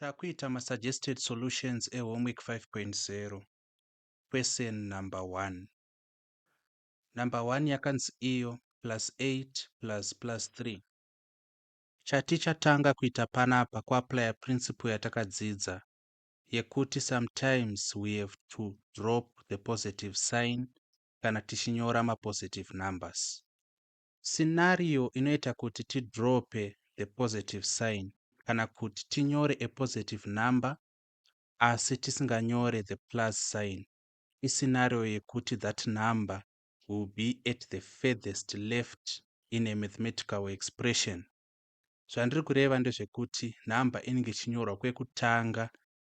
Takuita masuggested solutions ehomework 5.0. Question number 1. Number 1 yakanzi iyo plus 8 plus plus 3. Chatichatanga kuita panapa kuapplya principle yatakadzidza yekuti sometimes we have to drop the positive sign kana tichinyora mapositive numbers. Scenario inoita kuti tidrope the positive sign kana kuti tinyore a positive number asi tisinganyore the plus sign iscenario yekuti that number will be at the furthest left in a mathematical expression. Zvandiri kureva ndezvekuti nhamba inenge ichinyorwa kwekutanga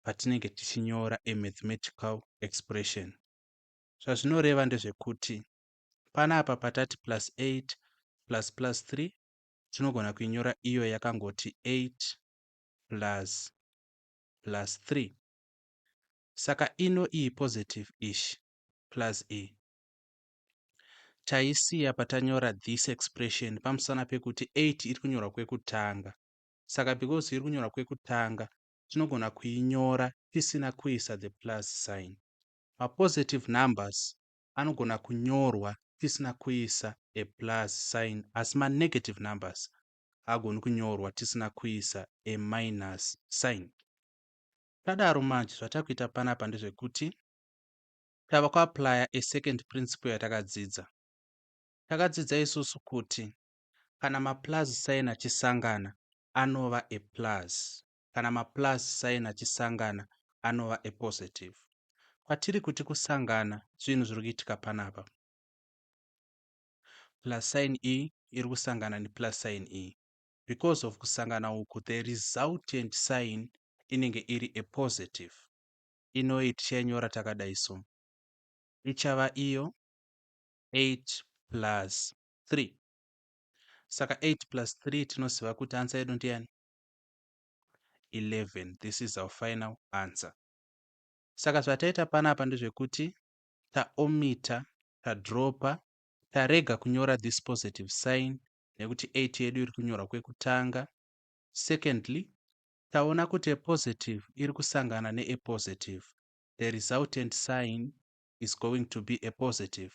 patinenge tichinyora a mathematical expression. Zvazvinoreva ndezvekuti panapa patati plus 8 plus plus 3, tinogona kuinyora iyo yakangoti 8 plus plus 3. Saka ino iyi positive ishi plus e taisiya patanyora this expression pamusana pekuti 8 iri kunyorwa kwekutanga. Saka because iri kunyorwa kwekutanga, tinogona kuinyora tisina kuisa the plus sign. Mapositive numbers anogona kunyorwa tisina kuisa a plus sign, asi manegative numbers haagoni kunyorwa tisina kuisa a minus sign. Tadaro manje, zvatakuita panapa ndezvekuti tava kuapplya a second principle yatakadzidza. Takadzidza isusu kuti kana maplus sign achisangana anova a plus, kana maplus sign achisangana anova a positive. Kwatiri kuti kusangana, zvinhu zviri kuitika panapa: plus sign e iri kusangana neplus sign e. Because of kusangana uku, the resultant sign inenge iri a positive. Inoyi tichainyora takadai so, ichava iyo 8 plus 3. Saka 8 plus 3, tinoziva kuti answer yedu ndiyani? 11. This is our final answer. Saka zvataita panapa ndezvekuti taomita, tadropa, tarega kunyora this positive sign nekuti 8 yedu iri kunyorwa kwekutanga. Secondly, taona kuti apositive iri kusangana neapositive. The resultant sign is going to be a positive.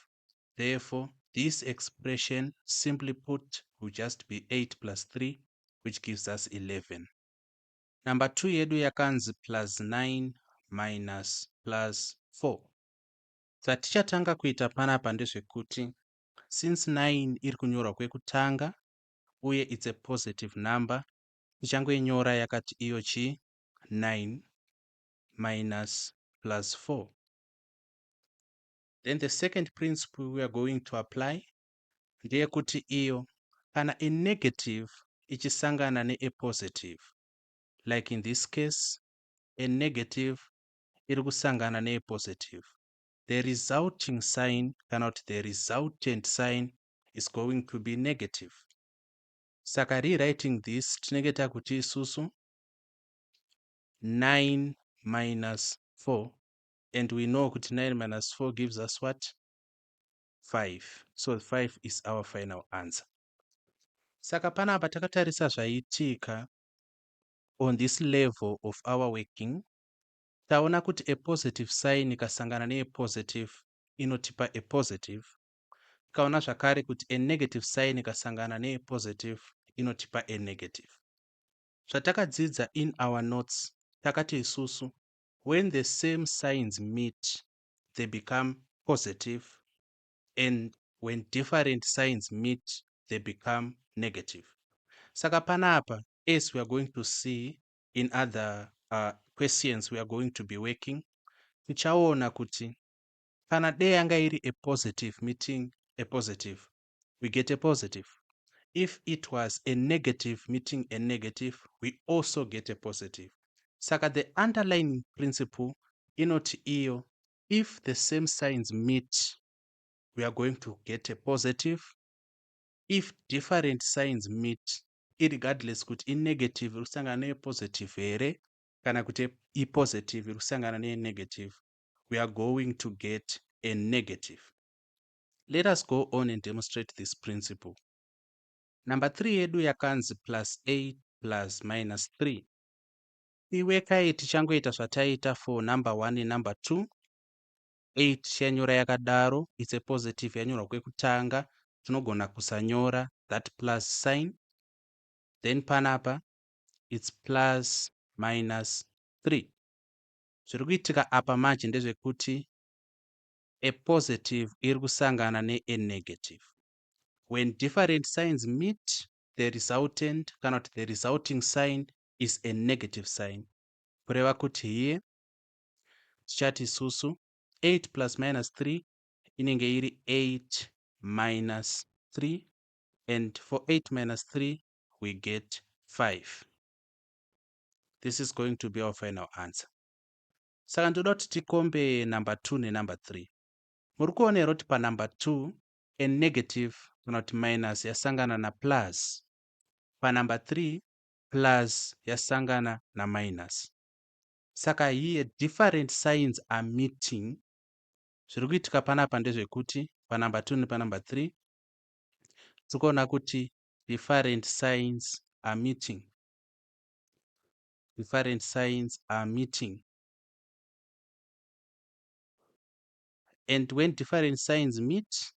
Therefore, this expression, simply put, will just be 8 plus 3, which gives us 11. Number 2 yedu yakanzi plus 9 minus plus 4. Zvatichatanga kuita panapa ndezvekuti since 9 iri kunyorwa kwekutanga uye it's a positive number, tichangoinyora yakati iyo chi 9 minus plus 4. Then the second principle we are going to apply ndeyekuti iyo kana a negative ichisangana neapositive, like in this case a negative iri kusangana neapositive, the resulting sign kana kuti the resultant sign is going to be negative. Saka rewriting this, tinenge takuti isusu 9 minus 4, and we know kuti 9 minus 4 gives us what? 5. So 5 is our final answer. Saka panapa takatarisa zvaitika on this level of our working, taona kuti a positive sign ikasangana neapositive inotipa a positive. Tikaona zvakare kuti a negative sign ikasangana neapositive inotipa a negative. Zvatakadzidza in our notes, takati isusu when the same signs meet, they become positive, and when different signs meet, they become negative. Saka panapa, as we are going to see in other questions we are going to be working, tichaona kuti kana dei yanga iri a positive meeting a positive, we get a positive. If it was a negative meeting a negative, we also get a positive. Saka the underlying principle inoti iyo if the same signs meet, we are going to get a positive. If different signs meet, irregardless kuti inegative iri kusangana nepositive here kana kuti ipositive iri kusangana nenegative, we are going to get a negative. Let us go on and demonstrate this principle. Number 3 yedu yakanzi plus 8 plus minus 3. Iwekai tichangoita zvataita for number 1 nenumber 2. 8 tichanyora yakadaro, it's a positive yanyorwa kwekutanga, tinogona kusanyora that plus sign. Then panapa it's plus minus 3. Zviri kuitika apa manje ndezvekuti a positive iri kusangana nea negative. When different signs meet, the resultant kana kuti the resulting sign is a negative sign. Kureva kuti here tichati isusu 8 plus minus 3 inenge iri 8 minus 3, and for 8 minus 3 we get 5. This is going to be our final answer. Saka ndoda kuti ticompare number 2 nenumber 3. Muri kuona here kuti panumber 2 a negative kana kuti minus yasangana naplus, panumber 3 plus yasangana naminus. Saka here different signs are meeting. Zviri kuitika panapa ndezvekuti panumber 2 nepanumber 3 tiri kuona kuti different signs are meeting. Different signs are meeting. And when different signs meet,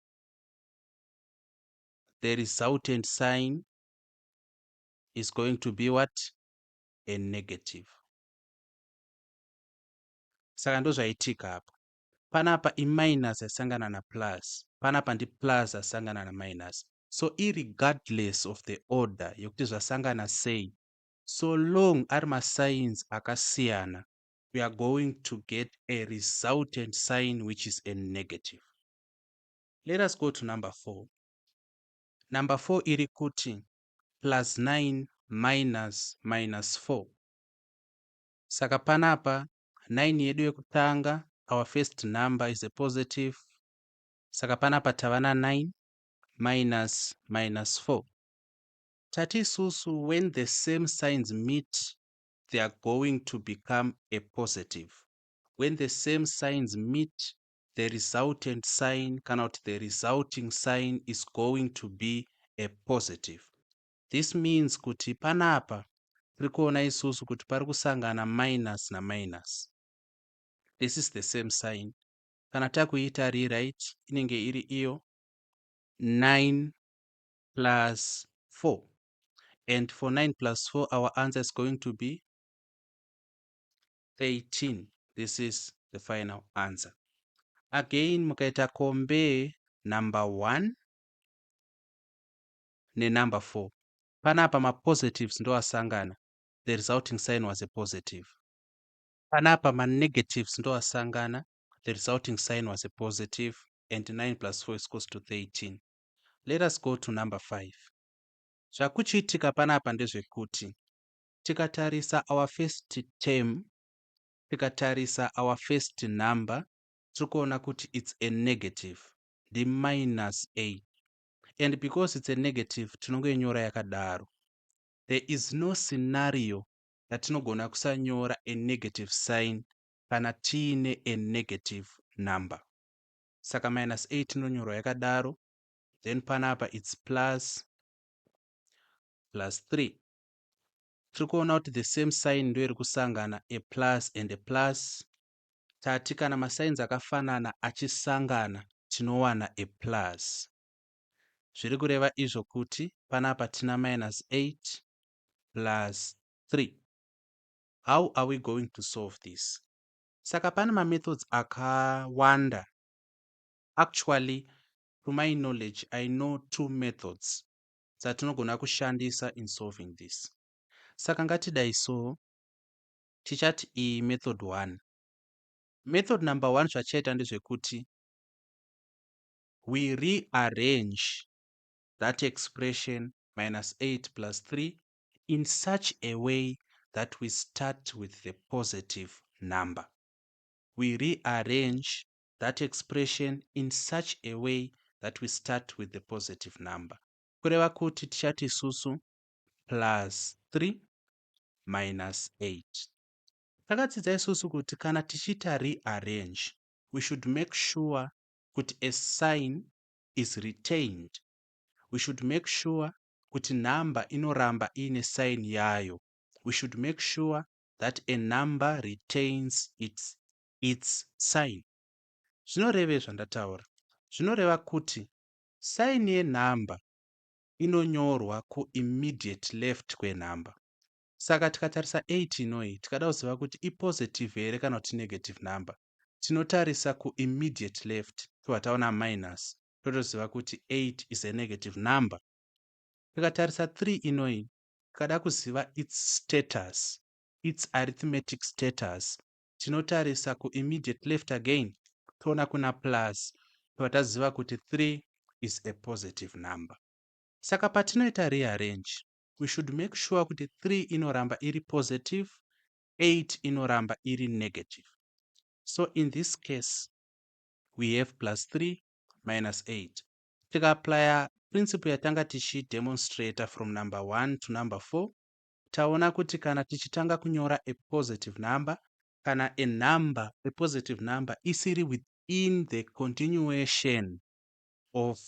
the resultant sign is going to be what? A negative. Saka ndozvaitika apa. Panapa iminus yasangana naplus, panapa ndiplus asangana naminus. So irregardless of the order yekuti zvasangana sei, so long ari masigns akasiyana, we are going to get a resultant sign which is a negative. Let us go to number 4. Number 4 iri kuti plus 9 minus minus 4. Saka panapa 9 yedu yekutanga, our first number is a positive. Saka panapa tava na 9 minus minus 4. Tati isusu when the same signs meet, they are going to become a positive. When the same signs meet, the resultant sign kana kuti the resulting sign is going to be a positive. This means kuti panapa tiri kuona isusu kuti pari kusangana minus naminus. This is the same sign. Kana takuiita rewrite inenge iri iyo 9 plus 4. And for 9 plus 4, our answer is going to be 13. This is the final answer. Again, mukaita compare number 1 nenumber 4. Panapa mapositives ndo asangana. The resulting sign was a positive. Panapa manegatives ndo asangana. The resulting sign was a positive, and 9 plus 4 is equals to 13. Let us go to number 5. Zvakuchiitika panapa ndezvekuti tikatarisa our first term, tikatarisa our first number, tiri kuona kuti it's a negative, ndi minus 8. And because it's a negative, tinongoinyora yakadaro. There is no scenario yatinogona kusanyora a negative sign kana tiine a negative number. Saka minus 8 inonyorwa yakadaro. Then panapa it's plus plus 3. Tiri kuona kuti the same sign ndo iri kusangana, a plus and a plus. Tati kana masigns akafanana achisangana tinowana a plus. Zviri kureva izvo kuti panapa tina minus 8 plus 3. How are we going to solve this? Saka pane mamethods akawanda. Actually, to my knowledge, I know two methods dzatinogona kushandisa in solving this. Saka ngatidai so, tichati iyi method 1. Method number 1, zvachaita ndezvekuti we rearrange that expression minus 8 plus 3 in such a way that we start with the positive number. We rearrange that expression in such a way that we start with the positive number. Kureva kuti tichati isusu plus 3 minus 8. Takadzidza isusu kuti kana tichiita rearrange, we should make sure kuti a sign is retained. We should make sure kuti number inoramba iine sign yayo. We should make sure That a number retains its sign. Zvinorevei zvandataura? Zvinoreva kuti sign yenhamba inonyorwa kuimmediate left kwenhamba. Saka tikatarisa 8 inoyi, tikada kuziva kuti ipositive here kana kuti negative number, tinotarisa kuimmediate left, tobva taona minus, totoziva kuti 8 is a negative number. Tikatarisa 3 inoyi, tikada kuziva its status, its arithmetic status, tinotarisa kuimmediate left again, toona kuna plus, tobva taziva kuti 3 is a positive number. Saka patinoita rearrange, we should make sure kuti 3 inoramba iri positive, 8 inoramba iri negative. So in this case we have plus 3 minus 8. Tikaapplya principle yatanga tichidemonstrata from number 1 to number 4, taona kuti kana tichitanga kunyora a positive number, kana a number, a positive number isiri within the continuation of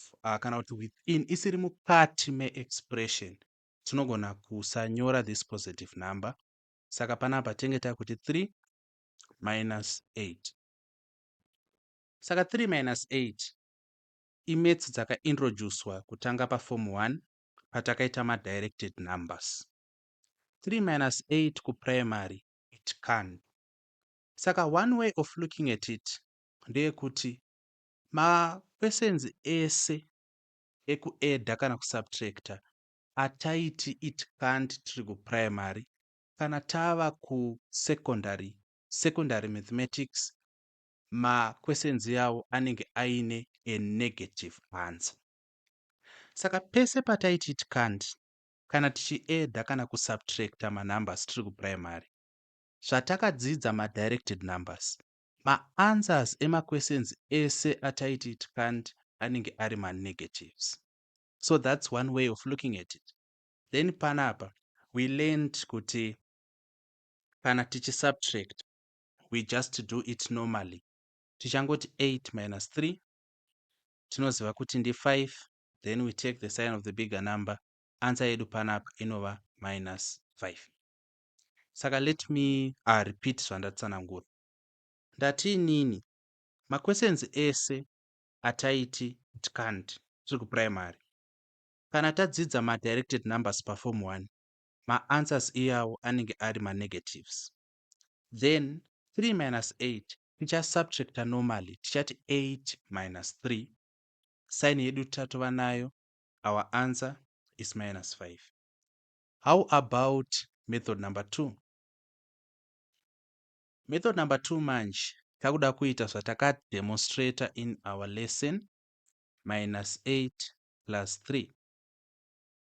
kana kuti within, isiri mukati meexpression, tinogona kusanyora this positive number. Saka panapa tinge takuti 3 minus 8. Saka 3 minus 8 imaths dzakaintroducwa kutanga paform 1 patakaita madirected numbers. 3 minus 8 kuprimary, it can't. Saka one way of looking at it ndeyekuti maquestions ese ekuadda kana kusubtracta ataiti it can't tiri kuprimary, kana tava kusecondary, secondary mathematics, maquestions yawo anenge aine a negative answer. Saka pese pataiti it can't kana tichiadda kana kusubtracta manumbers tiri kuprimary, zvatakadzidza madirected numbers, maanswers emaquestions ese ataiti it can't anenge ari manegatives. So that's one way of looking at it. Then panapa we learned kuti kana tichisubtract, we just do it normally. Tichangoti 8 minus 3, tinoziva kuti ndi5. Then we take the sign of the bigger number. Answer yedu panapa inova minus 5. Saka let me repeat zvandatsanangura. Ndati inini maquestions ese ataiti it can't tiri kuprimary, kana tadzidza madirected numbers paform 1, maanswers iyawo anenge ari manegatives. Then 3 minus 8, tichasubtracta normally, tichati 8 minus 3. Sign yedu tatova nayo. Our answer is minus 5. How about method number 2? Method number 2 manje takuda kuita zvatakademonstrata in our lesson, minus 8 plus 3.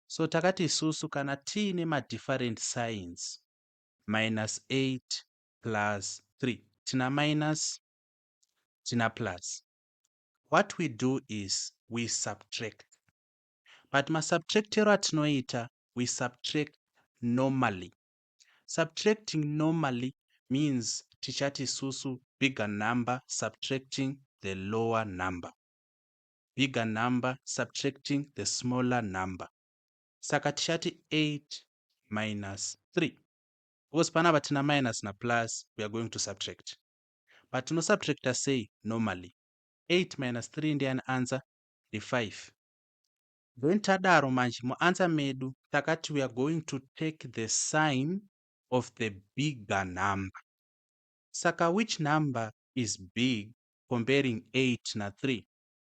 So takati isusu kana tiine madifferent signs, minus 8 plus 3, tina minus, tina plus, what we do is we subtract. But masubtractero atinoita, we subtract normally. Subtracting normally means tichati isusu bigger number subtracting the lower number, bigger number subtracting the smaller number. Saka tichati 8 minus 3, because panapa tina minus naplus, we are going to subtract. But tinosubtracta sei? Normally. 8 minus 3 ndiani answer? Ndi5. Then tadaro manje, muanswer medu takati we are going to take the sign of the bigger number. Saka which number is big, comparing 8 na3?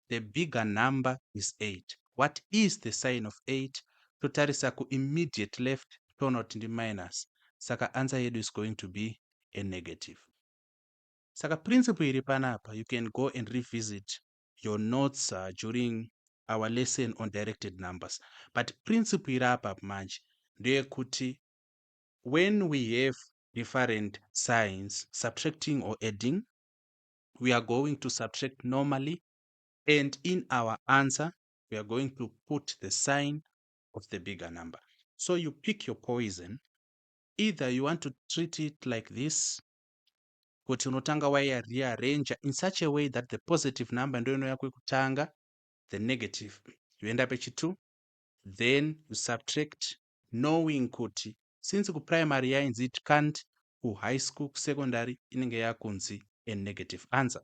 The bigger number is 8. What is the sign of 8? Totarisa kuimmediate left, toona kuti ndiminus. Saka answer yedu is going to be a negative. Saka principle iri panapa, you can go and revisit your notes during our lesson on directed numbers, but principle iri apa manje ndeyekuti when we have different signs, subtracting or adding, we are going to subtract normally, and in our answer we are going to put the sign of the bigger number. So you pick your poison. Either you want to treat it like this, kuti unotanga wairearrange in such a way that the positive number ndo inouya kwekutanga, the negative yoenda pechi2, then you subtract, knowing kuti since kuprimary yainzi it can't, Kuhigh school, kusecondary inenge yakunzi a negative answer.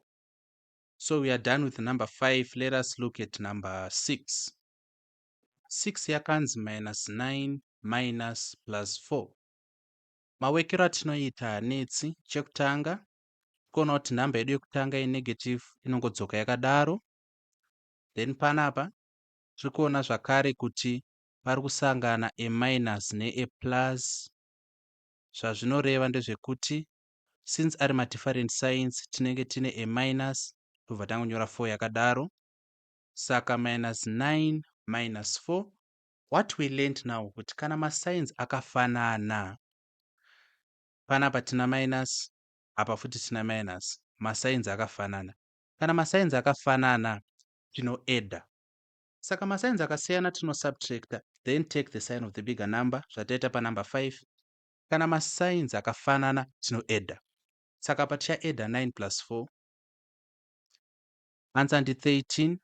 So we are done with number 5. Let us look at number 6. 6 yakanzi minus 9 minus plus 4. Mawekero atinoita hanetsi. Chekutanga, kuona kuti nhamba yedu yekutanga inegative, inongodzoka yakadaro. Then panapa tiri kuona zvakare kuti pari kusangana a minus nea plus. Zvazvinoreva ndezvekuti since ari madifferent signs, tinenge tine a minus, tobva tangonyora 4 yakadaro. Saka minus 9 minus 4. What we learned now kuti kana masigns akafanana, panapa tina minus, apa futi tina minus, masigns akafanana. Kana masigns akafanana, tinoadda. Saka masigns akasiyana, tinosubtracta, then take the sign of the bigger number, zvataita panumber 5. Kana masigns akafanana, tinoadda. Saka patichaadda 9 plus 4, answer ndi 13.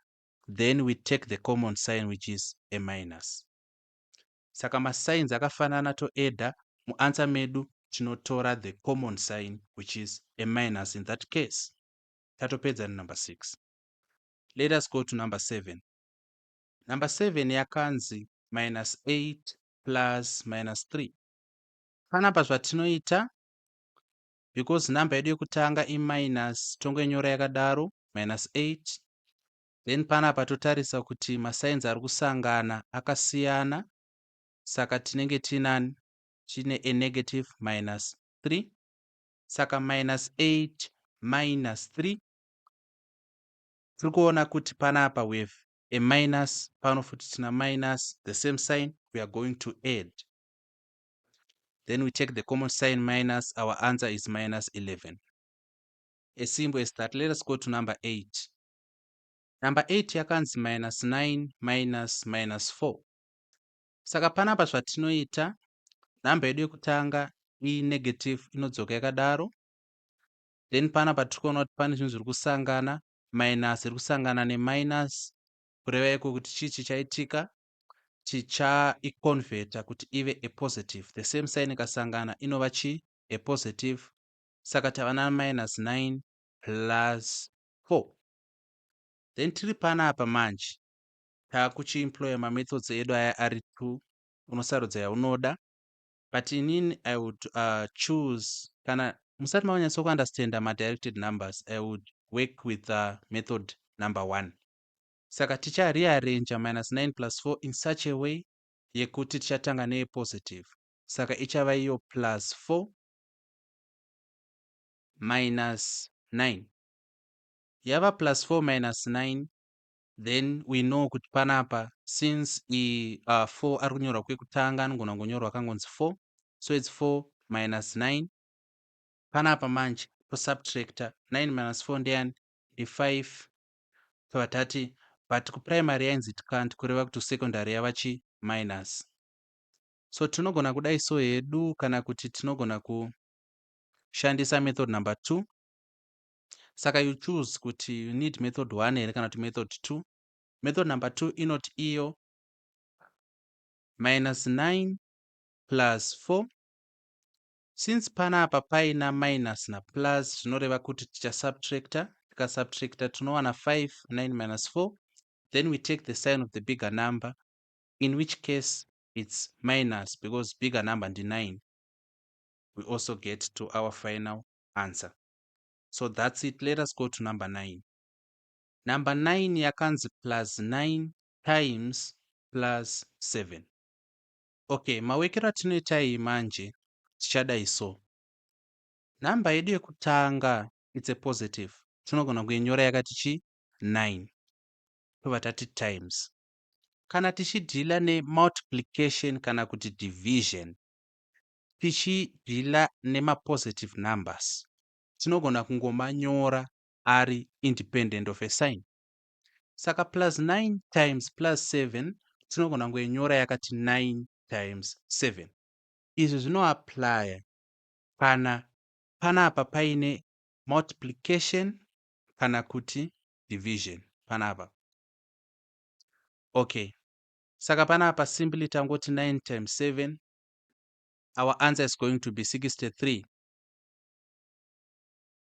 Then we take the common sign, which is a minus. Saka masigns akafanana, toadda. Muanswer medu tinotora the common sign, which is a minus in that case. Tatopedza nenumber 6. Let us go to number 7. Number 7 yakanzi minus 8 plus minus 3. Panapa zvatinoita, because namba yedu yekutanga iminus, tongoinyora yakadaro, minus 8. Then panapa totarisa kuti masigns ari kusangana akasiyana, saka tinenge tinani? Tine a negative minus 3. Saka minus 8 minus 3, tiri kuona kuti panapa we have a minus, pano futi tina minus, the same sign. We are going to add, then we take the common sign minus. Our answer is minus 11. As simple as that. Let us go to number 8. Number 8 yakanzi minus 9 minus minus 4. Saka panapa zvatinoita, nhamba yedu yekutanga inegative, inodzoka yakadaro. Then panapa tiri kuona kuti pane zvinhu zviri kusangana. Minus iri kusangana neminus, kureva iko kuti chii chichaitika? Tichaiconverta kuti ive apositive. The same sign ikasangana inova chi? A positive. Saka tava naminus 9 plus 4. Then tiri panapa manje, taakuchiemploya mamethods edu aya ari 2. Unosarudza yaunoda, but inini I would choose, kana musati manyatso kuunderstanda madirected numbers, I would work with method number 1. Saka ticharearranga minus 9 plus 4 in such a way yekuti tichatanga neyepositive. Saka ichava iyo plus 4 minus 9. Yava plus 4 minus 9, then we know kuti panapa, since i 4 ari kunyorwa kwekutanga, anogona kungonyorwa akangonzi 4. So it's 4 minus 9. Panapa manje tosubtracta. 9 minus 4 ndeyani? Ndi5. Tobva tati, but kuprimary yainzi it can't, kureva kuti kusecondary yava chi? Minus. So tinogona kudai so hedu, kana kuti tinogona kushandisa method number 2. Saka you choose kuti you need method 1 here kana kuti method 2. Method number 2 inoti iyo minus 9 plus 4. Since panapa paina minus naplus, zvinoreva kuti tichasubtracta. Tikasubtracta, tinowana 5. 9 minus 4. Then we take the sign of the bigger number, in which case it's minus, because bigger number ndi9. We also get to our final answer. So that's it. Let us go to number 9. Number 9 yakanzi plus 9 times plus 7. Okay, mawekero atinoita iyi manje, tichadai so. Nhamba yedu yekutanga, it's a positive, tinogona kuinyora yakati chi? 9. Tobva tati times. Kana tichideala nemultiplication kana kuti division, tichideala nemapositive numbers, tinogona kungomanyora ari independent of a sign. Saka plus 9 times plus 7, tinogona kungoinyora yakati 9 times 7. Izvi zvinoapplya kana panapa paine multiplication kana kuti division panapa. Okay, saka panapa simply tangoti 9 times 7. Our answer is going to be 63.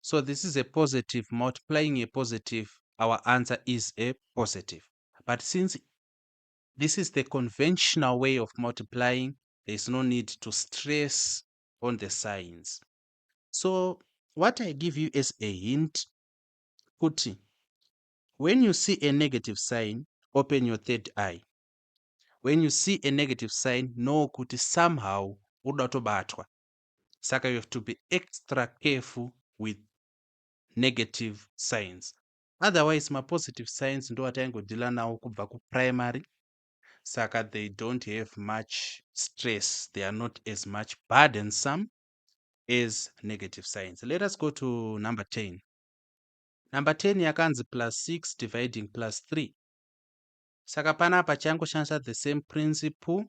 So this is a positive multiplying a positive, our answer is a positive. But since this is the conventional way of multiplying, there is no need to stress on the signs. So what I give you as a hint, kuti, when you see a negative sign, open your third eye. When you see a negative sign, know kuti somehow uda kutobatwa. Saka you have to be extra careful with negative signs. Otherwise, mapositive signs ndo ataingodeala nawo kubva kuprimary, saka they don't have much stress. They are not as much burdensome as negative signs. Let us go to number 10. Number 10 yakanzi plus 6 dividing plus 3. Saka panapa changoshandisa the same principle.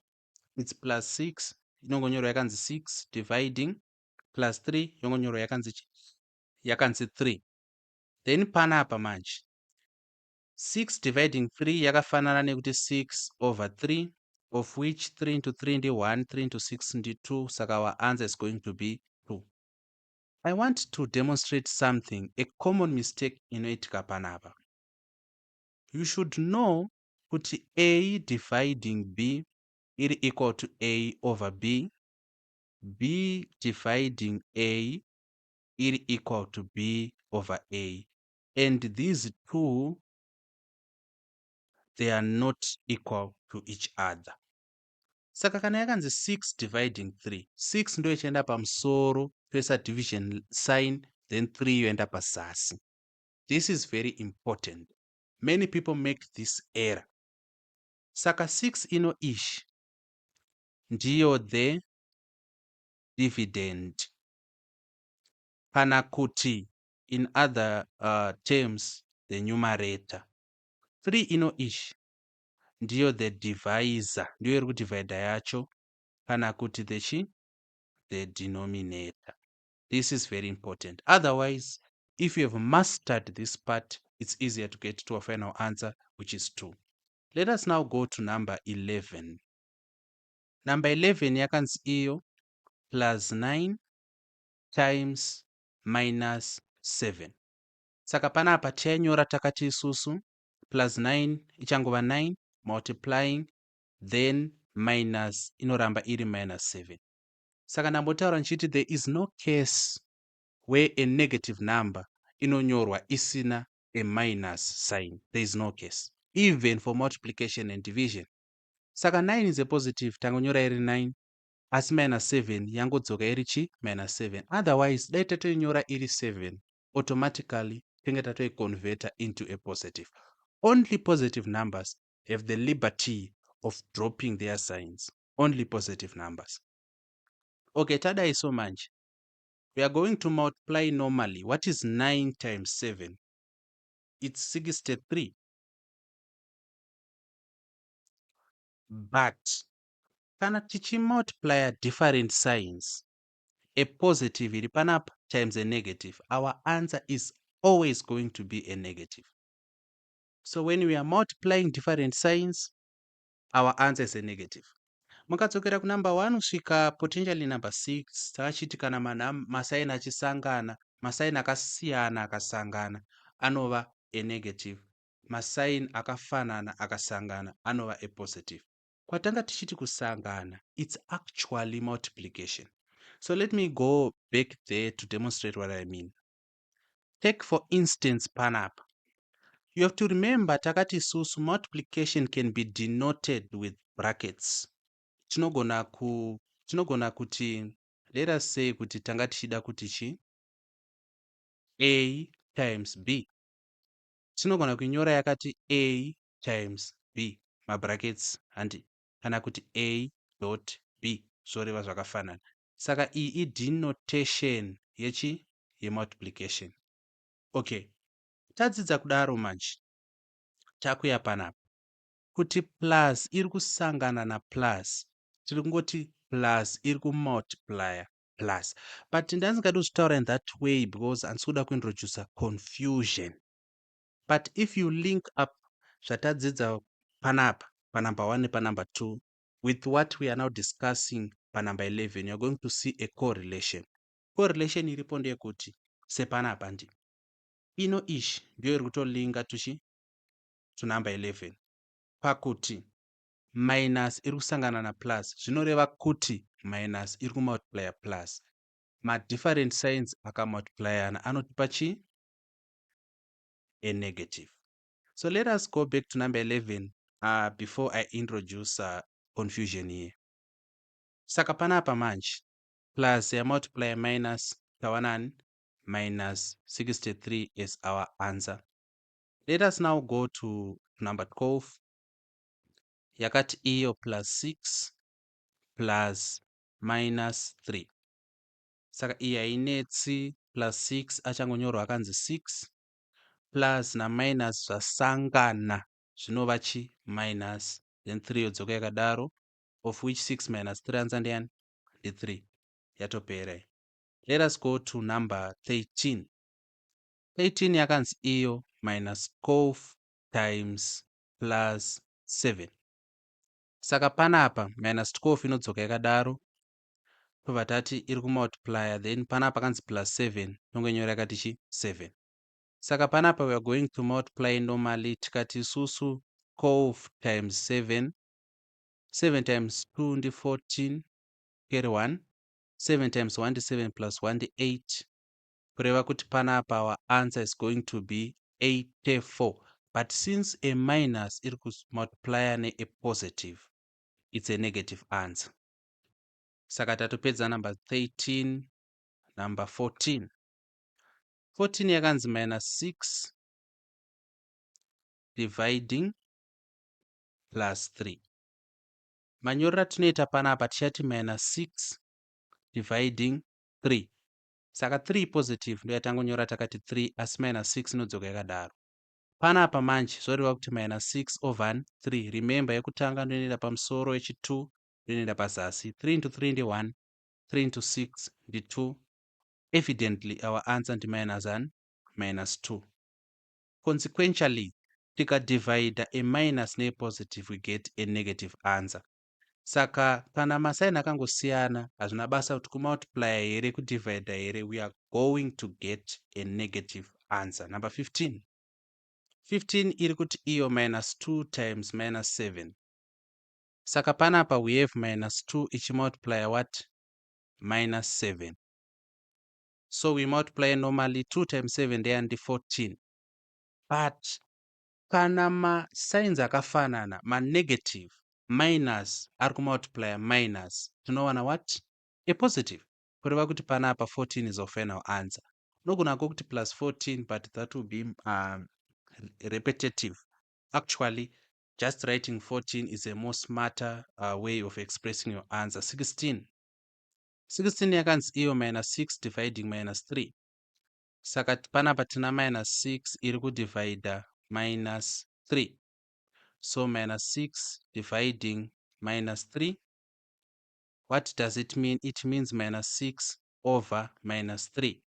It's plus 6 inongonyorwa yakanzi 6 dividing plus 3 yongonyorwa yakanzi 3. Then panapa manje 6 dividing 3 yakafanana nekuti 6 over 3, of which 3 into 3 ndi 1, 3 into 6 ndi 2. Saka our answer is going to be 2. I want to demonstrate something, a common mistake inoitika panapa. You should know kuti a dividing b iri equal to a over b, b dividing a iri equal to b over a, and these two, they are not equal to each other. Saka kana yakanzi 6 dividing 3, 6 ndo ichienda pamusoro, toisa division sign, then 3 yoenda pazasi. This is very important. Many people make this error. Saka 6 ino ishi ndiyo the dividend, kana kuti in other terms, the numerator. 3 ino ishi ndiyo the divisor, ndiyo iri kudivhaidha yacho, kana kuti the chi the denominator. This is very important. Otherwise, if you have mastered this part, it's easier to get to a final answer, which is 2. Let us now go to number 11. Number 11 yakanzi iyo plus 9 times minus 7. Saka panapa tichainyora takati isusu plus 9 ichangova 9 multiplying, then minus inoramba iri minus 7. Saka ndambotaura ndichiti there is no case where a negative number inonyorwa isina a minus sign. There is no case, even for multiplication and division. Saka 9 is a positive, tangonyora iri 9, asi minus 7 yangodzoka iri chi minus 7. Otherwise dai tatoinyora iri 7, automatically tinge tatoiconverta into a positive. Only positive numbers have the liberty of dropping their signs, only positive numbers. Okay, tadai so manje we are going to multiply normally. What is 9 times 7? It's 63. But kana tichimultiplya different signs, a positive iri panapa times a negative, our answer is always going to be a negative. So when we are multiplying different signs, our answer is a negative. Mukadzokera kunumber 1 kusvika potentially number 6, takachiti kana masaini achisangana, masaini akasiyana akasangana anova enegative, masaini akafanana akasangana anova epositive. Kwatanga tichiti kusangana, it's actually multiplication. So let me go back there to demonstrate what I mean. Take for instance panapa. You have to remember takati isusu multiplication can be denoted with brackets. Tinogona kuti, let us say kuti tanga tichida kuti chi a times b, tinogona kuinyora yakati a times b mabrackets, handi, kana kuti a dot b, zvoreva zvakafanana. Saka iyi idenotation yechi yemultiplication. Okay, tadzidza kudaro manje takuya panapa kuti plus iri kusangana naplus, tiri kungoti plus iri kumultiplya plus. But ndandisingadi kuzvitaura in that way because handisi kuda kuintroduca confusion. But if you link up zvatadzidza panapa panumber 1 nepanumber 2 with what we are now discussing panumber 11, you are going to see a correlation. Correlation iripo ndeyekuti Sepanapa ndi ino ishi ndiyo iri kutolinga tuchi to number 11, pakuti minus iri kusangana naplus, zvinoreva kuti minus iri kumultiplya plus. Madifferent signs akamultiplyana anotipa chii? A negative. So let us go back to number 11 before I introduce confusion here. Saka panapa manje plus yamultiply minus, tawanani? Minus 63 is our answer. Let us now go to number 12. Yakati iyo plus 6 plus minus 3. Saka iyi hainetsi, plus 6 achangonyorwa akanzi 6, plus naminus zvasangana zvinova chi minus, then 3 yodzoka yakadaro, of which 6 minus 3, answer ndiyani? Ndi3. Yatopera. Let us go to number 13. 13 yakanzi iyo minus 12 times plus 7. Saka panapa minus 12 inodzoka yakadaro, tobva tati iri kumultiplya, then panapa kanzi plus 7, tongonyora yakati chi 7. Saka panapa we are going to multiply normally. Tikati isusu 12 times 7, 7 times 2 ndi 14, carry 1. 7 times 1 ndi 7, plus 1 ndi 8, kureva kuti panapa our answer is going to be 84. But since a minus iri kumultiplya neapositive, it's a negative answer. Saka tatopedza number 13. Number 14. 14 yakanzi minus 6 dividing plus 3. Manyorero atinoita panapa, tichati minus 6 dividing 3. Saka 3 positive ndo yatangonyora takati 3, asi minus 6 inodzoka yakadaro. Panapa manje zvoreva kuti minus 6 over 3. Remember, yekutanga ndoinoenda pamusoro, yechi2 ndoinoenda pazasi. 3 into 3 ndi 1, 3 into 6 ndi 2. Evidently our answer ndi minus 1, minus 2. Consequentially, tikadivhaidha a minus nepositive, we get a negative answer. Saka kana masaini akangosiyana, hazvina basa kuti kumultiplya here, kudivhaidha here, we are going to get a negative answer. Number 15. 15 iri kuti iyo minus 2 times minus 7. Saka panapa we have minus 2 ichimultiplya what? Minus 7. So we multiply normally. 2 times 7 ndeyandi 14. But kana masigns akafanana, manegative, minus ari kumultiplya minus, tinowana what? A positive. Kureva kuti panapa 14 is our final answer. Unogonako kuti plus 14, but that will be repetitive. Actually, just writing 14 is a more smarter way of expressing your answer. 16. 16 yakanzi iyo minus 6 dividing minus 3. Saka panapa tina minus 6 iri kudivhaidha minus 3. So minus 6 dividing minus 3, what does it mean? It means minus 6 over minus 3.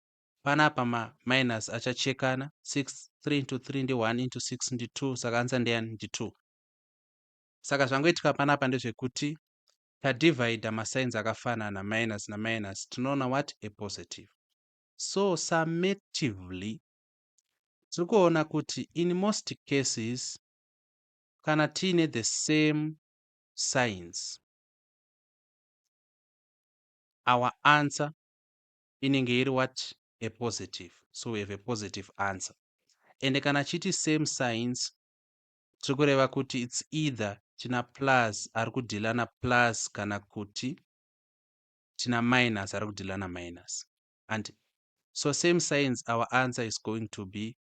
Panapa maminus achachekana. 6, 3 into 3 ndi 1, into 6 ndi 2. Saka answer ndeyani? Ndi 2. Saka zvangoitika panapa ndezvekuti tadivhaidha masigns akafanana, minus naminus, tinoona what? A positive. So summatively, tiri kuona kuti in most cases, kana tiine the same signs, our answer inenge iri what? A positive. So we have a positive answer. And kana chiti same signs, tiri kureva kuti it's either tina plus ari kudhila naplus, kana kuti tina minus ari kudhila naminus. And so same signs, our answer is going to be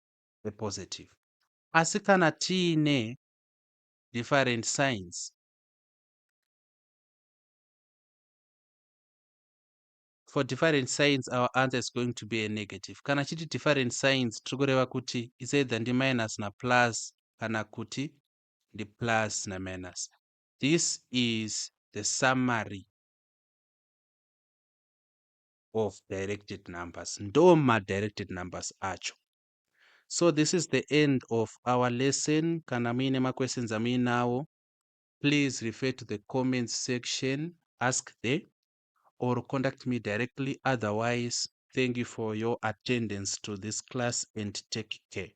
a positive. Asi kana tiine different signs, for different signs our answer is going to be a negative. Kana chiti different signs, tiri kureva kuti it's either ndi minus naplus, kana kuti ndi plus naminus. This is the summary of directed numbers. Ndo madirected numbers acho. So this is the end of our lesson. Kana muine maquestions amuinawo, please refer to the comments section, ask there, or contact me directly. Otherwise, Thank you for your attendance to this class and take care.